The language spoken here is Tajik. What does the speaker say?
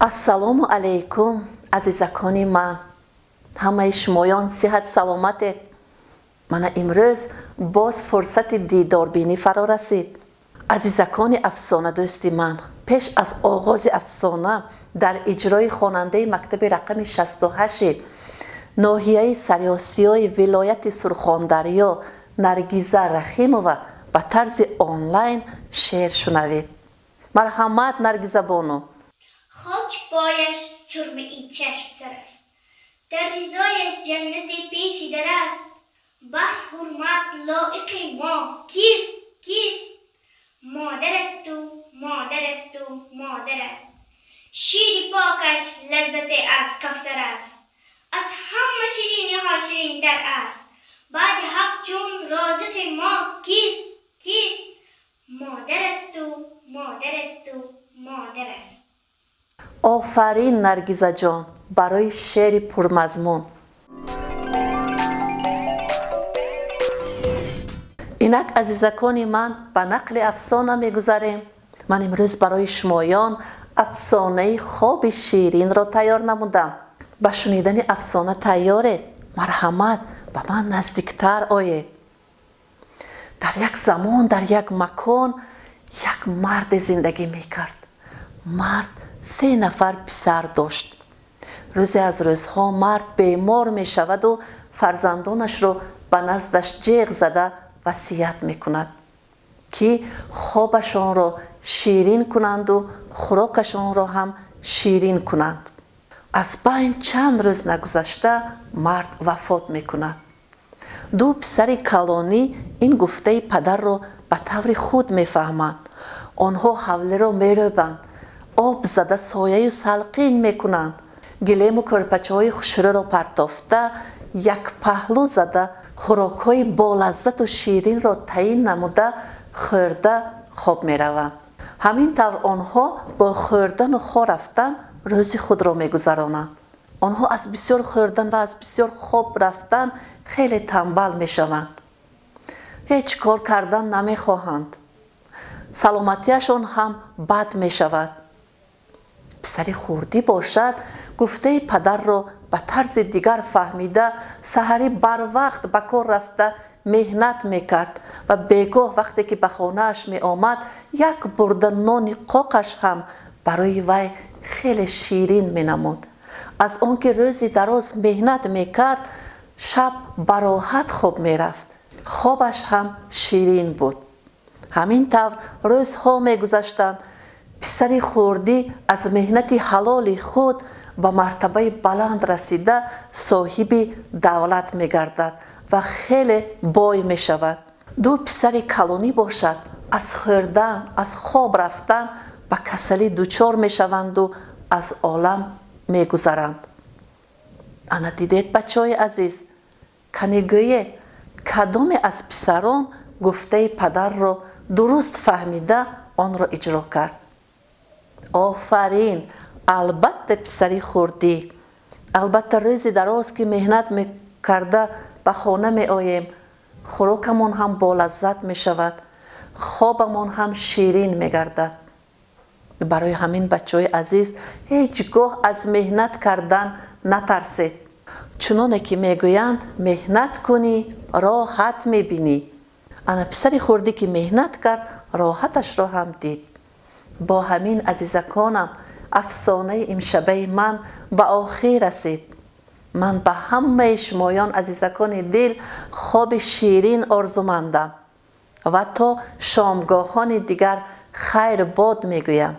Ассалому алайкум, азизакони ман. Ҳамаи шумоён сиҳат саломатед. Мана имрӯз боз фурсати дидорбинӣ фаро расид. Азизакони афсонадӯсти ман, пеш аз оғози афсона дар иҷрои хонандаи мактаби рақами 68 ноҳияи Сариосиёи вилояти Сурхондарё Наргиза Рахимова ба тарзи онлайн шеър шунавед. Марҳамат, Наргиза бону. Хок пояш сурмаи чашм сар аст, дар ризояш ҷаннати пеши дар аст. Баҳр ҳурмат лоиқи мо кист, кист? Модар асту, модар асту, модар аст. Шири покаш лаззате аз кавсар аст, аз ҳама шириниҳо ширинтар аст. Баъди ҳақ чун розиқи мо кист, кист? Модар асту, модар асту, модар аст. Офарин, Наргизаҷон, барои шеъри пурмазмун. Инак, азизакони ман, ба нақли афсона мегузарем. Ман имрӯз барои шумоён афсонаи хоби ширинро тайёр намудам. Ба шунидани афсона тайёред? Марҳамат, ба ман наздиктар оед. Дар як замон, дар як макон як марде зиндагӣ мекард. Мард 3 нафар писар дошт. Рӯзе аз рӯзҳо мард бемор мешаваду фарзандонашро ба наздаш ҷеғ зада васият мекунад, ки хобашонро ширин кунанду хӯрокашонро ҳам ширин кунанд. Аз байн чанд рӯз нагузашта мард вафот мекунад. Ду писари калонӣ ин гуфтаи падарро ба таври худ мефаҳманд. Онҳо ҳавлиро мерӯбанд, об зада сояю салқин мекунанд, гилему кӯрпачаҳои хушрӯро партофта як паҳлӯ зада хӯрокҳои болаззату ширинро таъин намуда хӯрда хоб мераванд. Ҳамин тавр онҳо бо хӯрдану хоб рафтан рӯзи худро мегузаронанд. Онҳо аз бисёр хӯрдан ва аз бисёр хоб рафтан хеле танбал мешаванд. Ҳеҷ кор кардан намехоҳанд. Саломатиашон ҳам бад мешавад. Писари хурдӣ бошад, гуфтаи падарро ба тарзи дигар фаҳмида, саҳарӣ барвақт ба кор рафта меҳнат мекард ва бегоҳ вақте ки ба хонааш меомад, як бурда нони қоқаш ҳам барои вай хеле ширин менамуд. Аз он ки рӯзи дароз меҳнат мекард, шаб бароҳат хоб мерафт. Хобаш ҳам ширин буд. Ҳамин тавр рӯзҳо мегузаштанд. Писари хурдӣ аз меҳнати ҳалоли худ ба мартабаи баланд расида соҳиби давлат мегардад ва хеле бой мешавад. Ду писари калонӣ бошад, аз хӯрдан, аз хоб рафтан ба касалӣ дучор мешаванду аз олам мегузаранд. Ана дидед, бачаҳои азиз, кане гӯед, кадоме аз писарон гуфтаи падарро дуруст фаҳмида онро иҷро кард? Офарин, албатта писари хурдӣ. Албатта рӯзи дароз ки меҳнат мекарда ба хона меоем, хӯрокамон ҳам болаззат мешавад, хобамон ҳам ширин мегардад. Барои ҳамин, бачаҳои азиз, ҳеҷ гоҳ аз меҳнат кардан натарсед. Чуноне ки мегӯянд, меҳнат кунӣ, роҳат мебинӣ. Ана писари хурдӣ ки меҳнат кард, роҳаташро ҳам дид. Бо ҳамин, азизаконам, афсонаи имшабаи ман ба охир расид. Ман ба ҳамаи шумоён, азизакони дил, хоби ширин орзумандам ва то шомгоҳони дигар хайр бод мегӯям.